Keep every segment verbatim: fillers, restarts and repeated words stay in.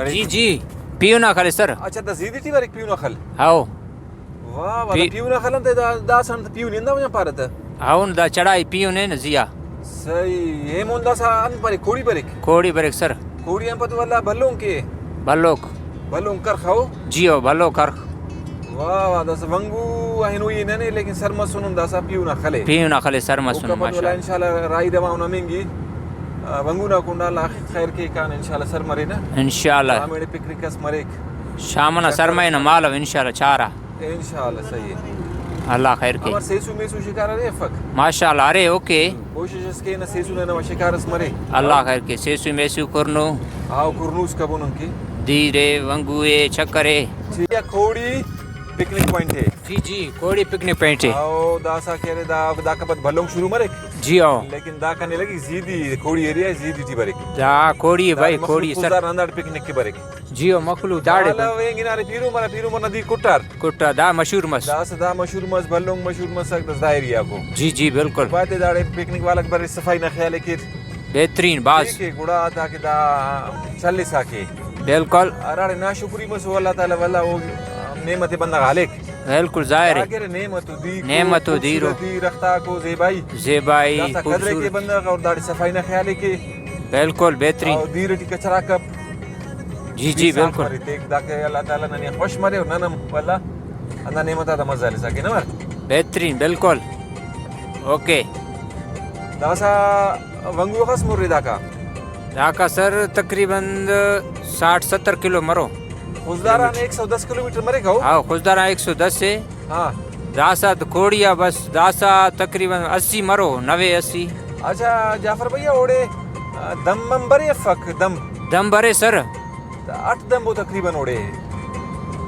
جی، جی، پیہن آ خلے سر۔ اچھا، دا زیدی ٹی بریک پیہن آ خل؟ ہاؤ۔ واہ، واہ، پی- دا پیہن آ خل انت دا، دا سن پیہن اندا وجہ پارہ تہ؟ ہاؤ، دا چڑھائی پیہن ہے نا زیا۔ صحیح، اے مون داسا انت بریک، کوڑی بریک؟ کوڑی بریک سر۔ کوڑی آن پد ولدا بھلونک کے؟ بھلوک۔ بھلونک کرخ ہو؟ جی ہو، بھلوک کرخ۔ واہ واہ، داسا ونگو آ ہنوئی ننے، لیکن سر مسنن داسا پیہن آ خلے۔ پیہن آ خلے سر مسنن، اوکا پد ولدا ماشاءاللہ۔ انشاءاللہ راہی روان ہمینگی، آ، ونگو نا کنڈا اللہ خیر کے کان انشاءاللہ سر مرینہ۔ انشاءاللہ۔ آ میڑے پکنک اس مریک۔ شام ئنا سر مرینہ مالو انشاءاللہ چارہ۔ انشاءاللہ صحیح ہے۔ اللہ خیر کے۔ امر سیسو میسو شکار ارے افک؟ ماشاءاللہ ارے، اوکے۔ کوشش اس کینہ سیسو نا نما شکار اس مرے۔ اللہ خیر کے، سیسو میسو کرنو۔ آؤ کرنوس کبو نن کے۔ دیرے، ونگو اے، چکر اے۔ ٹھیک ہے، کوڑی پکنک پوائنٹ ہے۔ جی جی، کوڑی پکنک پوائنٹ ہے۔ آؤ داسا کہ ارے دا، دا کپت بھلونگ شروع مریک۔ جی آؤ۔ لیکن دا کنے لگی زیدی، کوڑی ایریا زیدی ٹی بریک۔ دا کوڑی ہے بھائی، دا مخلوق کوڑی سر۔ خضدار ہنداڑے پکنک کے بریک۔ جی او مخلوق داڑے مالو اینگ ہنارے پیرو مرا، پیرو مرنا دی کٹار۔ کٹا دا مشہور مس۔ داسہ دا مشہور مس، بھلونگ مشہور مسک داسہ دا ایریا کو۔ جی جی بالکل۔ پاتے داڑے پکنک والاک برے صفائی نا خیال ء کیر۔ بہترین باز۔ ٹھیک ہے، گڑا تاکہ دا چلسا کے۔ بالکل۔ ہراڑے ناشکری مسو اللہ تعالی ولدا او نعمت بندغ ہلیک۔ بالکل ظاہر ہے۔ دا کہ ارے نعمت و دیر کو، نعمت و دیر و۔ خوبصورتی، رختاک و زیبائی۔ زیبائی، داسا قدرے کے خوبصورت۔ بندغ اور داڑے صفائی نا خیال ء کے۔ بالکل بہترین۔ اور دیر ٹی کچرا کپ۔ جی، جی، صاف بالکل۔ مرے تیک، داکہ اللہ تعالی ننے خوش مرے اور نن ہم ولدا ہندا نعمت آتا مزہ ہلسا کینہ مر۔ بہترین، بالکل۔ اوکے۔ داسا ونگو اخس مرے داکا؟ داکا سر تقریباً ساٹھ ستر کلو مرو۔ خضدار آن ایک سو دس کلومیٹر مریک او؟ ہاں، خضدار آن ایک سو دس ہے۔ ہاں۔ داسا تو کوڑی آ بس، داسا تقریباً اسی مرو، نوے اسی۔ اچھا جعفر بھیا، اوڑے، آ، دم ہم برے افک، دم؟ دم برے سر۔ اٹ دم او تقریباً اوڑے؟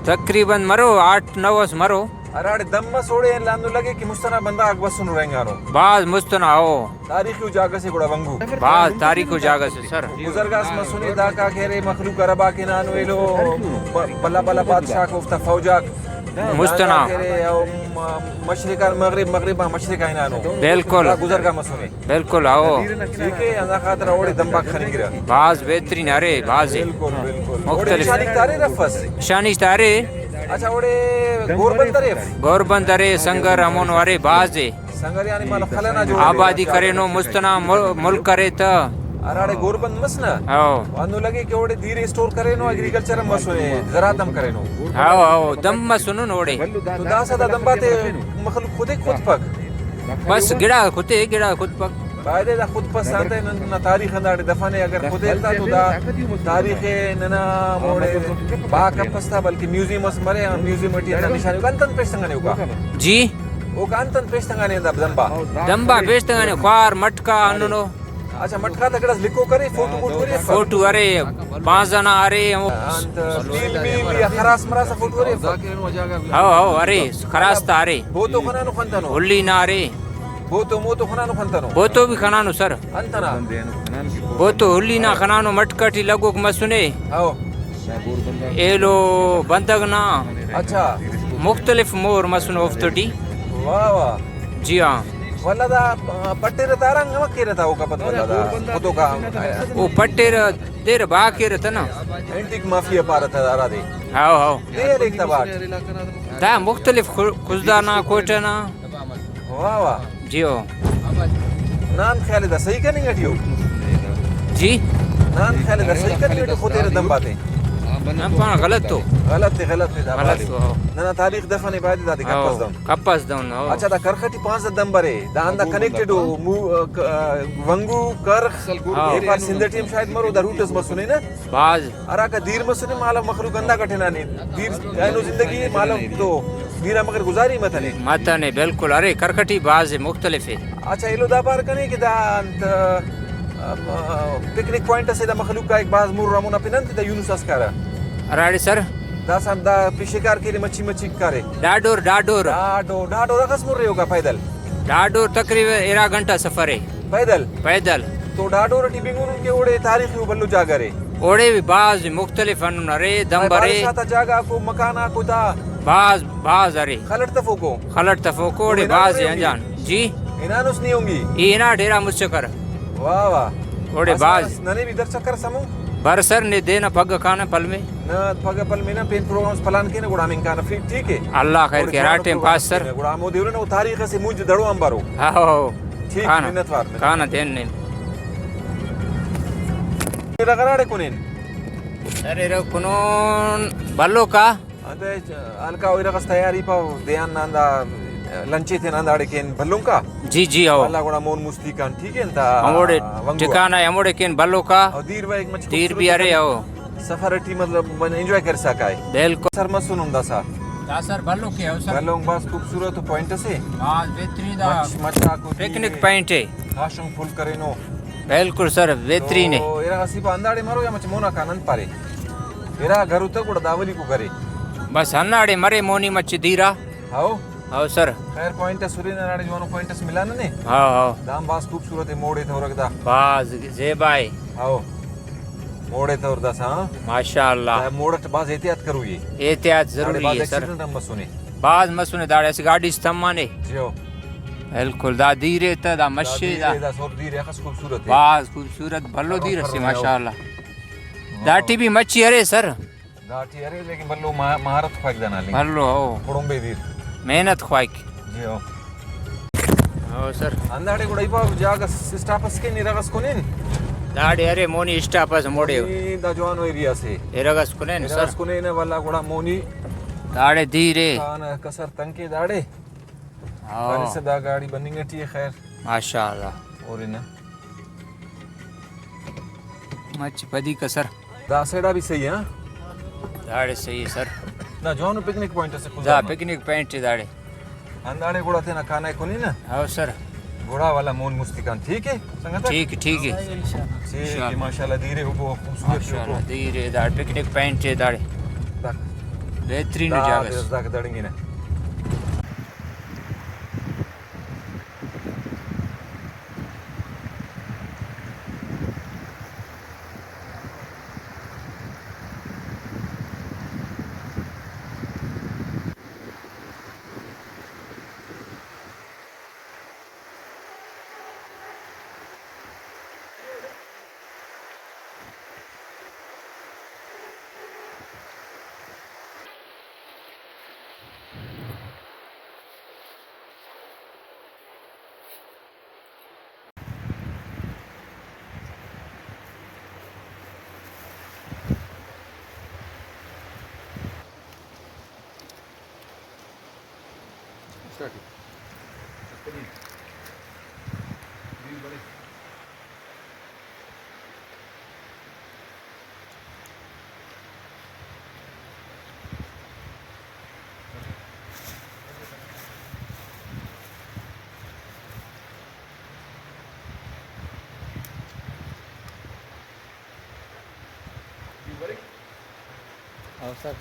تقریباً مرو، اٹ نو اس مرو۔ ہراڑے دم اس اوڑے، ہندن لگے کہ مست ئنا بندغ آک بسنو رہینگانو۔ بھاز مست ئنا، ہو۔ تاریخی جاگہ سے گڑا ونگو۔ بھاز تاریخی جاگہ سے سر۔ بزرگ اس مسنے داکا کہ ارے مخلوق عرب آک ہنانو ایلو، ب-، بھلا بھلا بادشاہ آک اوفتا فوج آک۔ مست ئنا۔ داکا کہ ارے او م-، مشرق آن مغرب، مغرب آن مشرق آ ہنانو۔ بالکل۔ دا گزرگا مسنے۔ بالکل، ہو۔ ٹھیک ہے، ہندا خاطر اوڑے دمباک خننگرہ۔ بھاز بہترین ارے، بھاز۔ بالکل، بالکل۔ مختلف۔ اوڑے نشانیک تا ارے رفس؟ نشانیک تا ارے۔ اچھا، اوڑے گوربند ارے؟ گوربند ارے، سنگر ہمونو ارے، بھاز اے۔ سنگر یعنی مالو خلنا جوڑ آبادی کرینو، مست ئنا مل-، ملک ارے تہ۔ ہراڑے گوربند مس نا؟ ہو۔ ہندن لگے کہ اوڑے دیر اسٹور کرینو، ایگریکلچر ہم مسنے، زراعت ہم کرینو۔ ہو، ہو، دم مسنن اوڑے۔ تو داسہ دا دمباتے مخلوق خودے خود پک۔ بس گڑا خودے، گڑا خود پک۔ بایدے دا خود پس آن تہ نن نا تاریخ ہنداڑے دفنے، اگر خود ایلتا تو دا تاریخ ء ننا موڑے با کپس تا، بلکہ میوزیم اس مرے، ہاں، میوزیم ٹی ہندا نشانی انتن پیش تنگانے اوکا؟ جی۔ اوکا انتن پیش تنگانے ہندا دمبا؟ دمبا پیش تنگانے، خوار، مٹکا، ہندنو۔ اچھا، مٹکا تا گڑاس لکھوک ارے، فوٹو موٹو ارے؟ فوٹو ارے، بانزا نا ارے، ہمو۔ انت، بیل میل یا خراس مراس آ فوٹو ارے؟ ہو، ہو، ارے، خراس تا ارے۔ بوتو خنانو خنتنو؟ ہلی نا ارے۔ بوتو موتو خنانو خنتنو؟ بوتو بھی خنانو سر۔ انت ئنا؟ بوتو ہلی نا خنانو، مٹکا ٹی لگوک مسنے۔ ہو۔ ایلو بندغ نا اچھا۔ مختلف مور مسنو اوفتٹی۔ واہ واہ۔ جی ہاں۔ ولدا دا پٹیرہ تا ہرانگ ہمک کیرہ تا اوکا پد ولدا دا خودوکا۔ او پٹیرہ دیر با کیرہ تہ نا۔ اینٹیک مافیا پارہ تا ہرادے۔ ہاؤ، ہاؤ۔ دے ہلیک تا باٹ۔ دا مختلف خ-، خضدار نا، کوئٹہ نا۔ واہ واہ۔ جی ہو۔ نان خیال دا صحیح کننگ ٹی ہو۔ جی۔ نان خیال دا صحیح کننگ ٹی خود تیرے دم باتے۔ نن پانا غلط تو۔ غلط تے، غلط تے دا غلط بارے۔ تو، ہو۔ ننا تاریخ دفنے بایدے دادے ہو، کپس دن۔ کپس دن، ہو۔ اچھا، دا کرخ ٹی پانزدہ دم برے، دا ہندا کنیکٹڈ ہو، مو-، آ، ک-، آ، ونگو، کرخ، ہاں۔ ایپار سندھ ٹی ہم شاید مرو، دا روٹ اس مسنے نا۔ بھاز۔ ہراکا دیر مسنے مالو مخلوق ہنداکا ٹھنانے۔ دیر اینو زندگی مالو تو دیر آ مغر گزاری متنے۔ متنے، بالکل۔ ارے کرخ ٹی بھاز مختلف ء۔ اچھا، ایلو دا پار کنے کہ دا انت، آ، پکنک پوائنٹ اسے، دا مخلوق کائک بھاز مر ہمونا پن انت دا یونس آ اسکارہ۔ ہراڑے سر؟ داسہ دا پی شکار کیرے، مچھی مچھی کارے۔ ڈاڈور، ڈاڈور۔ ڈاڈور، ڈاڈور اخس مر ایوکا پیدل؟ ڈاڈور تقریباً ارا گھنٹہ سفر ہے۔ پیدل؟ پیدل۔ تو ڈاڈور ٹی بنگنن کہ اوڑے تاریخی و بھلو جاگہ ارے؟ اوڑے بھی بھاز مختلف ہندن ارے، دمب ارے۔ بارش آتا جاگہ کو، مکان آکو تا؟ بھاز، بھاز ارے۔ خلٹ تفوکو؟ خلٹ تفوکو، اوڑے تو ہنانو بھاز نے ہنگی؟ انجان۔ جی؟ ہنانس نے ہنگی؟ ای ہنا ڈیرا مسچکر۔ واہ واہ۔ اوڑے بھاز۔ ننے بھی در چکر سمو۔ بر سر، نے دے نا پگہ کانہ پلمے۔ نہ، پگہ پلمے نا پین پروگرامس پلان کینہ، گڑا ہمینگ کانہ فری، ٹھیک ہے؟ اللہ خیر اور کے، ہرا جوانو ٹائم پروگرامس پاس سر۔ کینہ، گڑا ہمو دے ہُرنہ، او تاریخ اسے مونج دڑو آن بارو۔ ہاں، ہاں۔ ٹھیک، کانہ۔ منت وار، منت۔ کانہ دین نے۔ ارغ ہراڑے کنین؟ سر، ارغ کنون بھلو کا۔ انتئے ہلکا ارغ اس تیاری پاو، دیان نا ہندا لنچ ءِ تینا ہنداڑے کین بھلنکا۔ جی، جی، ہو۔ اللہ گڑا مون مستی کان، ٹھیک ہے، انت ہموڑے ونگو آ۔ ٹھکانہ ءِ ہموڑے کین بھلوکا۔ او دیر بریک مچ دیر بھی خوبصورت ارے، ہو۔ سفر ٹی مطلب من انجوائے کرسا کائے۔ بالکل۔ سر مسن ہم داسا۔ دا سر بھلو کے ہو سر۔ بھلو بھاز خوبصورت پوائنٹ اسے۔ بھاز بہترین دا۔ مچ، مچاک ہوتی پکنک ہے۔ پوائنٹ ہے۔ خاص ہم فل کرینو۔ بالکل سر، بہترین ہے۔ تو ارا اسیپا ہنداڑے مرو یا مچ مونا کان انت پارے؟ ارا گھرو تہ گڑا داولی کو گھرے۔ بس ہنداڑے مرے مونی مچ دیرا۔ ہاؤ۔ ہاؤ سر۔ خیر، پوائنٹ اس ہرے نا، ہراڑے جوانو پوائنٹ اس ملانہ نے۔ ہاؤ، ہاؤ۔ دام بھاز خوبصورت ہے، موڑے تورک دا۔ بھاز زیبا ہے۔ ہاؤ۔ موڑے تور داسا، ہاں۔ ماشاءاللہ۔ دا موڑ اٹ بھاز احتیاط کروئی ہے۔ احتیاط داڑے ضروری بھاز ہے سر۔ ایکسیڈنٹ ہم مسنے۔ بھاز مسنے داڑے، اسہ گاڈی اس تمانے۔ جی ہو۔ بالکل، دا دیر ہے تہ دا دا مش ہے دیر دا۔ ہے، دا سر دیر ہے، اخس خوبصورت ہے۔ بھاز خوبصورت، بھلو دیر اسے، ماشاءاللہ۔ ہاں۔ داٹی بھی مچی ارے سر۔ داٹی ارے، لیکن بھلو ما-، مہارت خواہک دانا لے۔ بھلو، ہو۔ کڑمبے دیر۔ محنت خواہک۔ جی ہو۔ ہو سر۔ ہنداڑے گڑا ای پاو جاگہ اس-، اسٹاپ اس کن ارغ اس کنین۔ داڑے ارے مونی اسٹاپ اس موڑے۔ مونی دا جوانو ایریا سے۔ ارغ اس کنین ارغ سر۔ اس کنین والا گڑا مونی۔ داڑے دیر ہے۔ کان کسر تنکے داڑے۔ ہو۔ خالص دا گاڑی بننگ ٹی ہے خیر۔ ماشاءاللہ۔ اور نا۔ مچ پدی کسر۔ دا سائیڈ آ بھی صحیح ہے، ہاں؟ داڑے صحیح ہے سر۔ دا جوانو پکنک پوائنٹ اسے خدا دا ما۔ پکنک پوائنٹ ہے داڑے۔ ہنداڑے گڑا تینا کانہ کنی نا۔ ہاؤ سر۔ گڑا والا مون مستی کان، ٹھیک ہے سنگت؟ ٹھیک، ٹھیک ہے۔ ٹھیک ہے، انشاءاللہ۔ ماشاءاللہ، دیرے اوبو خوبصورت ماشاءاللہ، اوبو۔ دیرے داڑے پکنک پوائنٹ ہے داڑے۔ دا۔ بہترین دا جاگہ اس۔ دا دڑنگی نا۔ ہاؤ سر۔